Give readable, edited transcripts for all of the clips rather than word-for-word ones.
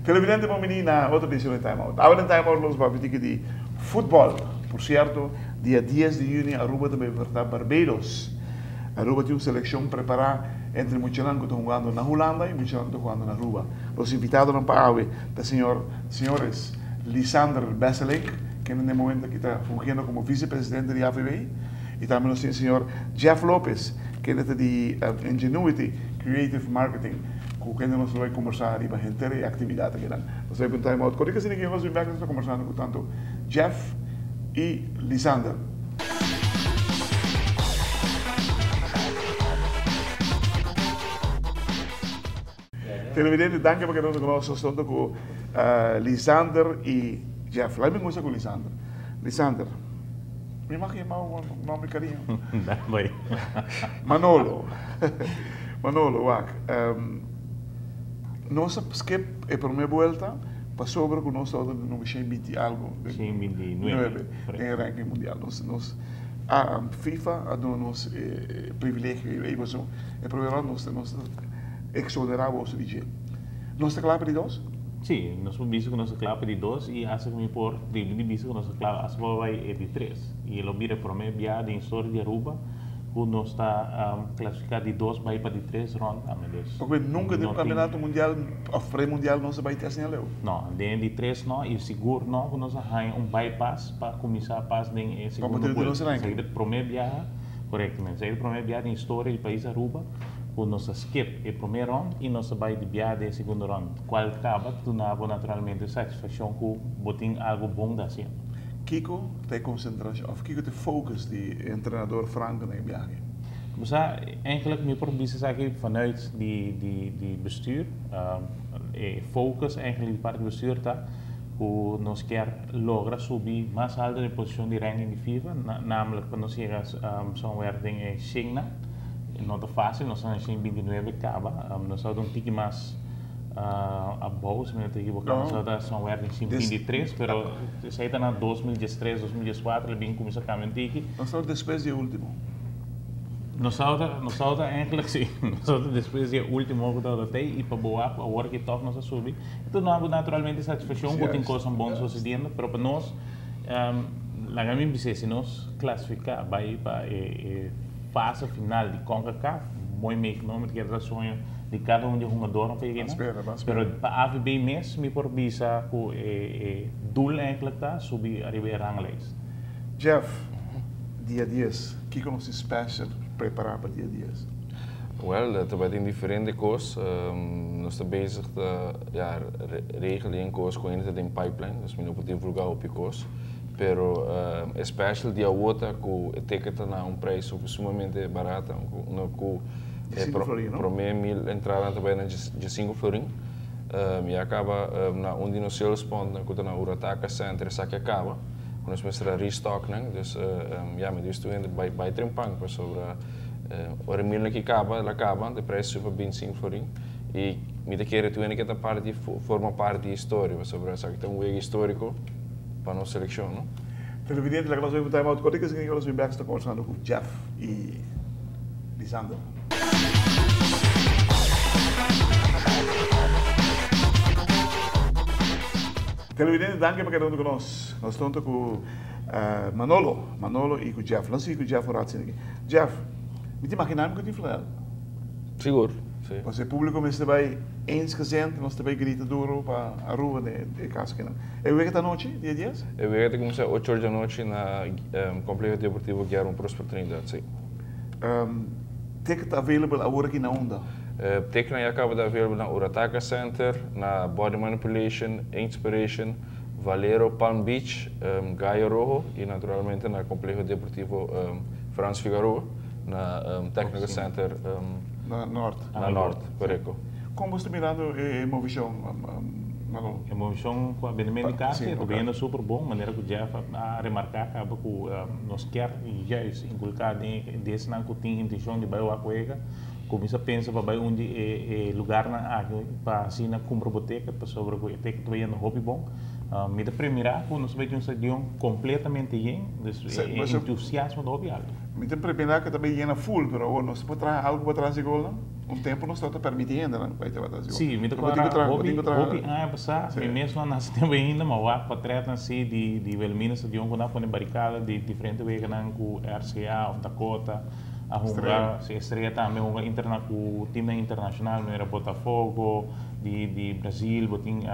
Televidente bon bini na otro edicion di Time Out. Awe den Time Out nos papia tiki di futbol. Por cierto, dia dies di juni Aruba ta bay enfrenta Barbados. Aruba tin un seleccion prepara entre muchanan cu ta hungando na Hulanda y muchanan cu ta hungando na Aruba. Nos invitadonan pa awe ta señor, señores Lisander Besselink, kende den momento aki ta fungiendo como vicepresidente di AVB, y tambe nos tin señor Jeff Lopez, kende ta di Ingenuity Creative Marketing, cu kende nos lo bay combersa riba henter e actividad akinan. Nos ta bay pa un time out cortico asina ki nos bin bek nos ta combersando cu tanto Jeff y Lisander. Televidente, danki pa keda hunto ku nos. Nos ta hunto ku Lisander i Jeff. Laat mi kuminsá ku Lisander. Lisander, mi mag yama bo ku nomber di kariño? Bai. Manolo. Manolo, wak. Nos a skip e promé buelta pasobra ku nos tabata den number shen binti algu. Shen binti nuebe. Den e ranking mundial. Nos, FIFA a duna nos e privilegio ei pasobra e promé rònt nos nos exonerá boso di dje. Nos ta kla pa di dos? Sí, nos por bisa ku nos ta kla pa di dos i hasta ku mi por tribi di bisa ku nos ta kla hasta pa bai e di tres. I lo bira e promé bia den historia di Aruba ku nos ta klasifiká di dos bai pa di tres rònt tambe. Dus Pasobra nunka den un kampionato mundial òf pre-mundial nos a bai te asina leu. No, den e di tres no i sigur no ku nos a haña un bypass pa kuminsá pas den e segundo buelta. Esaki ta e promé biaha, korektamente, esaki ta e promé biaha den historia di pais Aruba ku nos a skip e promé rònt i nos a bai di biaha den e segundo rònt, kual kaba ta duna bo naturalmente satisfakshon ku bo tin algu bon ta hasiendo. Kiko ta e konsentrashon òf kiko ta e focus di e entrenador Franco na e biaha aki? Bo sa, eigenlijk mi por bisa esaki vanuit di di di bestuur. E focus eigenlijk di parti di bestuur ta ku nos kier logra subi mas alto den posishon di ranking di FIFA, namelijk pa nos yega somewhere den e shennan. No ta fácil, nos ta na shen binti nuebe kaba, nos tabata un tiki mas abou, si mi no ta ekiboká, nos tabata somewhere den shen binti tres, pero esei ta na 2013, 2014, el a bin kuminsá kambia un tiki. Nos tabata despues di e último. Nos tabata, nos tabata eigenlijk si, nos tabata despues di e último ku tabata tei i pa bo wak awor ki tòg nos a subi. E ta duna bo naturalmente satisfakshon ku tin kosnan bon sosediendo, pero pa nos, laga mi bis'é, si nos klasifiká bai pa e fase final di Concacaf, mooi meegenomen, ta keda ta soño di kada un di e hungadornan pa yega einan. Pero pa AVB mes mi por bisa ku e doel eigenlijk ta subi ariba e ranglijst. Jeff, dia dies, kiko nos tin special prepara pa dia dies? Wel, ta bai tin diferente kos. Nos ta bezig ta, ya, regel den kos ku ainda ta den pipeline, dus mi no por divulga hopi kos. Pero e special di awo ta ku e ticket ta na un prijs sumamente barata, unda ku e prome mil entradanan ta bai na diesinco florin. Ya kaba na un di nos sales pointnan ku ta na Urataka Center esaki a kaba, ku nos mester a restock nan. Dus ya, mi dios tur hende bai bai trempan pasobra ora e milnan ki kaba, el a kaba, e prijs subi pa bintisinco florin. I mi ta kere tur hende ke ta parti forma parti di historia pasobra esaki ta un wega historico. Pa nos seleccion, no? Televidente, laga nos bai un time out cortico, asina nos bin bek sta conversando cu Jeff y Lisandro. Televidente, danki pa keda hunto cu nos. Nos ta hunto cu Manolo, Manolo y cu Jeff. Nos sigui cu Jeff un rato asina aki. Jeff, mi ta imagina mi cu tin flanel. Sigur, si. Pasobra e publico mester bai eensgezind, nos ta bai grita duro pa Aruba den e caso akinan. E wega ta anochi, dia dies? E wega ta kuminsá ocho or di anochi na Complejo Deportivo Guillermo Prosper Trinidad, si. Ticket available awor aki na unda? Ticketnan ya kaba ta available na Urataka Center, na Body Manipulation, Inspiration, Valero Palm Beach, Gallo Rojo y naturalmente na Complejo Deportivo Frans Figaroa na Technical Center Na Noord. Na Noord, korekto. Kon bo sta mirando e movishon, Manolo? E movishon ku a bini mendi kasi ta biniendo super bon, manera ku Jeff a remarká kaba ku nos kier juist inkulká den esnan ku tin intenshon di bai wak wega. Cuminsa pensa pa bay un di e lugarnan aki pa asina cumpra bo ticket pasobra cu e ticket ta bay yendo hopi bon. Mi ta premira cu nos ta bay tin un stadion completamente yen, dus e entusiasmo ta hopi alto. Mi ta premira cu ta bay yena full, pero awor nos por traha algo pa tras di golnan? Un tempo nos tabata permiti hendenan bay tabata tras di gol. Si, mi ta corda hopi hopi aña pasa, mi mes no a nace tempo ainda, ma wak patretnan si di Wilhelmina Stadion cu nan a pone baricada di diferente weganan cu RCA of Dakota. A hunga si Estrella tambe a hunga interna ku teamnan internashonal manera Botafogo di di Brazil, bo tin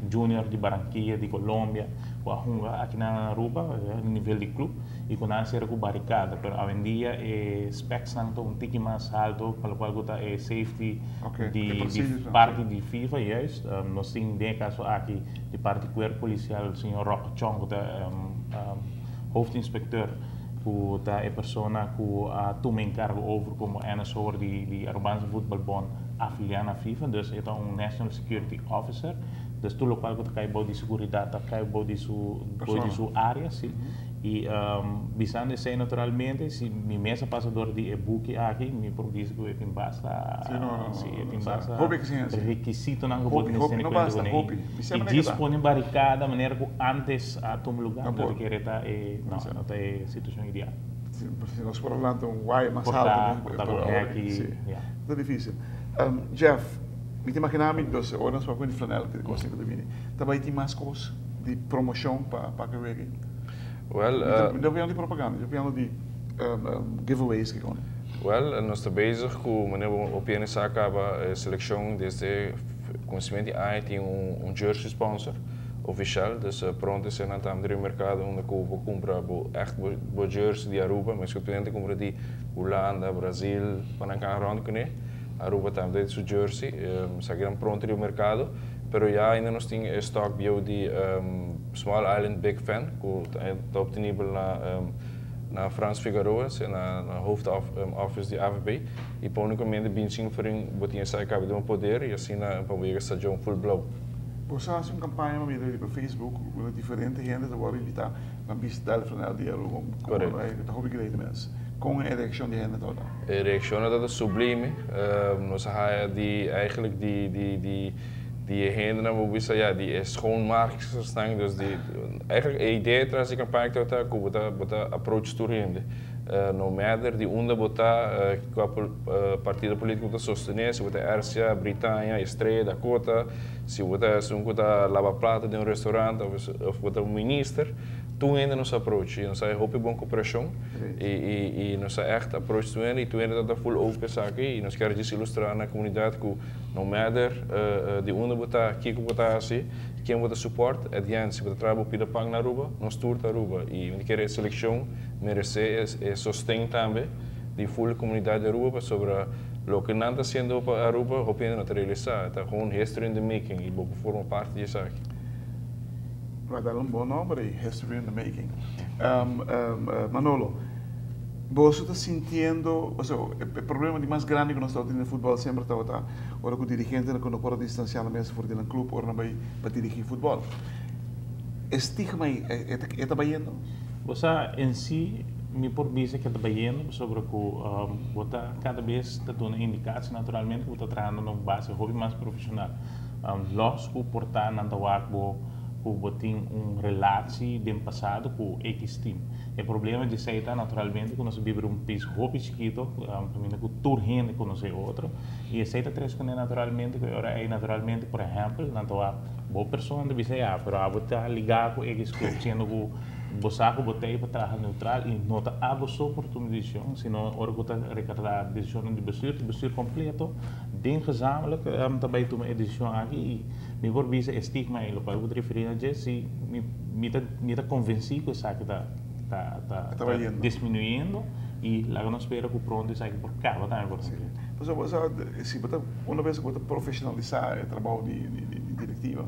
Junior di Barranquilla di Colombia ku a hunga akinan na Aruba nivel di club i ku nan a sera ku barikada pero awendia e specsnan ta un tiki mas halto pa lokual ku ta e safety di di parti di FIFA juist nos tin den e kaso aki di parti kuerpo polisial señor Roque Chong ku ta hoofdinspecteur. Ku ta e persona ku a tuma enkargo over komo NSO'er di Arubaanse Voetbalbond afiliá na FIFA, dus e ta un National Security Officer, dus tur lokual ku ta kai bou di seguridat ta kai bou di su bou di su área, si. I bisando esei naturalmente si mi mes a pasa dor di e buki aki mi por bisa ku e tin basta si e tin basta rekisitonan ku bo tin mester tene kuenta kuné. I djis pone barikada manera ku ántes a tuma lugá, no ta kere ta e, no, no ta e situashon ideal. Si nos por a lanta un waya mas haltu, Por ta ku hèki, ya. Ta difísil. Jeff, mi ta imaginá mi, dos ora nos papia di flanèl, ki kos ku ta bini, ta bai tin mas kos di promoshon pa pa Caribbean? Wèl, Mi no piensa di propaganda, mi ta piensa di giveaways ki kos. Wèl, nos ta bezig ku manera bo opiensa a kaba e selekshon desde Kuminsamentu di aña tin un jersey sponsor ofishal, dus pronto esei-nan tambe riba merkado unda ku bo kumpra bo ègt bo jersey di Aruba, mes ku tur hende kumpra di Hulanda, Brazil, pa nan kan rònt kuné, Aruba tambe ta su jersey, esakinan pronto riba merkado, pero ya ainda nos tin e stock bieu di Small Island Big Fan ku ta obtenibel na na Frans Figaroa, na hoofd office di AVB. I pa unicamente binti forin bo tin esaki kabe den bo poder i asina pa bo yega stadion full blow. Bo sa hasi un kampaña pa mira riba Facebook unda diferente hende ta wòrdu invitá pa bishitá el flanel di Aruba. Korekto. Ta hopi great mes. Kon e reakshon di hende tabata? E reakshon a tabata sublime. Nos a haya di eigenlijk di di di di e hendenan bo bisa ya di e schoonmaakstersnan dus di eigenlijk e idea tras di kampaña tabata ku bo ta bo ta approach tur hende. No matter di unda bo ta, kua partido politico bo ta sostene, si bo ta RCA, Britania, Estrella, Dakota, si bo ta esun ku ta laba plata den un restaurant of bo ta un minister, tur hende nos a approach i nos a hopi bon cooperashon i nos a echt approach tur hende i tur hende ta full open esaki i nos kier djis ilustra na comunidad ku no matter di unda bo ta, kiko bo ta hasi, ken bo ta support, at the end si bo ta traha bo pida pan na Aruba, nos tur ta Aruba i mi kere e seleccion Meresé e sosten tambe di full comunidad di Aruba pasobra loke nan ta haciendo pa Aruba hopi hende no ta realisa. Ta gewoon history in the making y bo por forma parti di esaki. Bo a dal un bon nomber ey, history in the making. Manolo, boso ta sintiendo, pasobra e problema di mas grandi cu nos tabata tin den futbol semper tabata ora cu dirigentenan cu no por a distancia nan mes for di nan club ora nan bay pa dirigi futbol. E stigma ey e ta bayendo? Bo sa, en si mi por bisa ke ta bayendo pasobra ku bo ta kada bes ta duna indikasie naturalmente ku bo ta trahando na un base hopi mas profeshonal. Lòs ku por ta nan ta wak bo ku bo tin un relatie den pasado ku X team. E problema di esei ta naturalmente ku nos a biba den un pais hopi chikito kaminda ku tur hende konosé otro i esei ta tres kuné naturalmente ku e ora ei naturalmente por ehèmpel nan ta wak bo persona ta bisa ya pero abo ta ligá ku X club siendo ku Bo sa ku bo ta ei pa traha neutral i no ta abo so por tuma desishon, sino ora ku ta rekartá desishonnan di bestuur, ta bestuur kompleto den gezamenlijk ta bai tuma e desishon aki i mi por bisa e stigma ei lokual ku ta referí na dje si mi mi ta mi ta konvensí ku esaki ta ta ta Ta bayendo. disminuyendo i laga nos spera ku pronto esaki por kaba tambe por kompleto. Pasobra bo sa si bo ta una bes ku bo ta profeshonalisá e trabou di di direktiva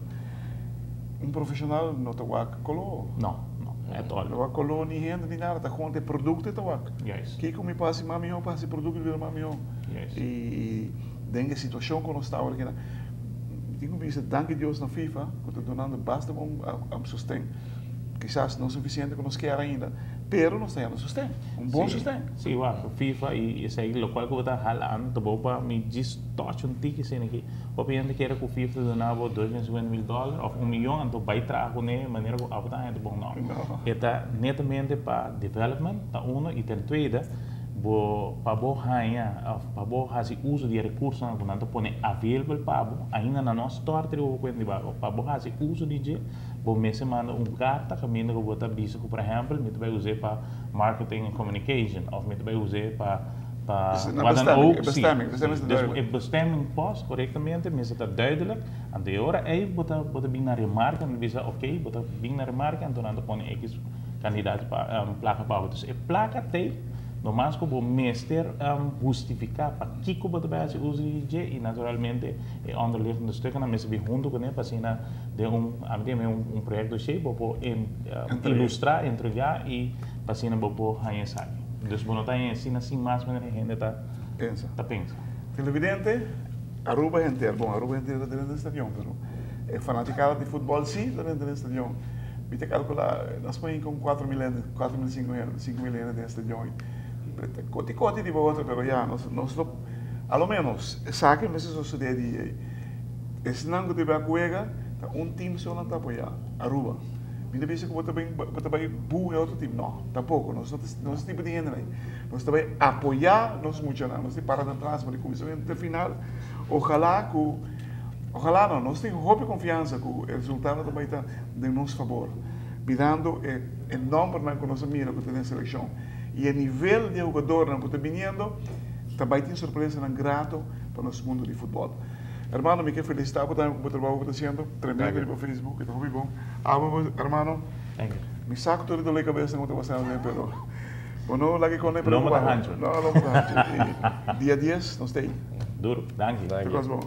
un profeshonal no ta wak Coló. No, no, at all. No wak coló ni hende ni nada, ta gewoon e producto e ta wak. Juist. Kiko mi por hasi mas mihó pa hasi producto bira mas mihó. Juist. I den e situacion ku nos ta awor akina, mi tin ku bisa danki Dios na FIFA ku ta dunando basta bon sosten. Kisas no suficiente ku nos kier ainda. Pero nos ta yama sosten, un bon sosten. Sí, wak, FIFA i esei lokual ku bo ta hala ta bo pa mi djis touch un tiki asina aki. Hopi hende kere ku FIFA ta duna bo 250 mil dòler òf un miyon anto bai traha kuné manera ku abo ta haña ta bon. No. E ta netamente pa development ta uno i ten tweede bo pa bo haña òf pa bo hasi uso di e rekursonan ku nan ta pone available pa bo ainda nan no a stòrt riba bo kuenta di banko pa bo hasi uso di dje. Bo mester manda un karta kaminda ku bo ta bisa ku por ehèmpel mi ta bai us'é pa marketing and communication òf mi ta bai us'é pa pa wat dan ook. Si, dus e bestemming pos korektamente mester ta duidelijk. Anto e ora ei bo ta bo ta bin na remarke nan ta bisa oké bo ta bin na remarke anto nan ta pone ekis kandidat pa plaka pa bo. Dus e plaka t'ei nomas ku bo mester hustifiká pakiko bo ta bai hasi uso di dje i naturalmente e onderliggende stukkennan mester bin huntu kuné pa asina Den un, ami tin un, un proyecto así, bo por en, ilustra, entrega y pa asina bo por haña esaki. Dus bo no ta haña asina sin mas manera hende ta Pensa. ta pensa. Televidente, Aruba henter, bon Aruba henter ta den den stadion, pero e fanaticada di futbol si ta den den stadion. Mi ta calcula, nos por hinca un 4000 hende, 4000, 5000 hende den stadion. Coti coti di bo otro, pero ya, nos, nos lo, a lo menos, esaki mester sosode di Esnan ku ta bai kuega ta un team so nan ta apoyá, Aruba. Mi ta bisa ku bo ta bin bo ta bai buu e otro team, no, tampoko, nos no ta nos tipo di hende ei. Nos ta bai apoyá nos muchanan, nos ta para nan tras for di kuminsamentu te final. Ojalá ku, ojalá no, nos tin hopi konfiansa ku e resultado ta bai ta den nos fabor, mirando e e nòmbernan ku nos a mira ku ta den selekshon i e nivel di e hugadornan ku ta biniendo, ta bai tin sorpresanan grato pa nos mundu di futbòl. Hermano, mi ke felicita bo tambe ku bo trabou ku bo ta haciendo. Tremendo riba Facebook, e ta hopi bon. Abo bo, hermano. Thank you. Mi sa ku tur e dolor di kabesa ku bo ta pasando den, pero bo no laga e kone preocupa bo. Lomba ta hancho. No, lomba ta hancho. Dia dies, nos ta ei. Duro. Danki. Te kos bon.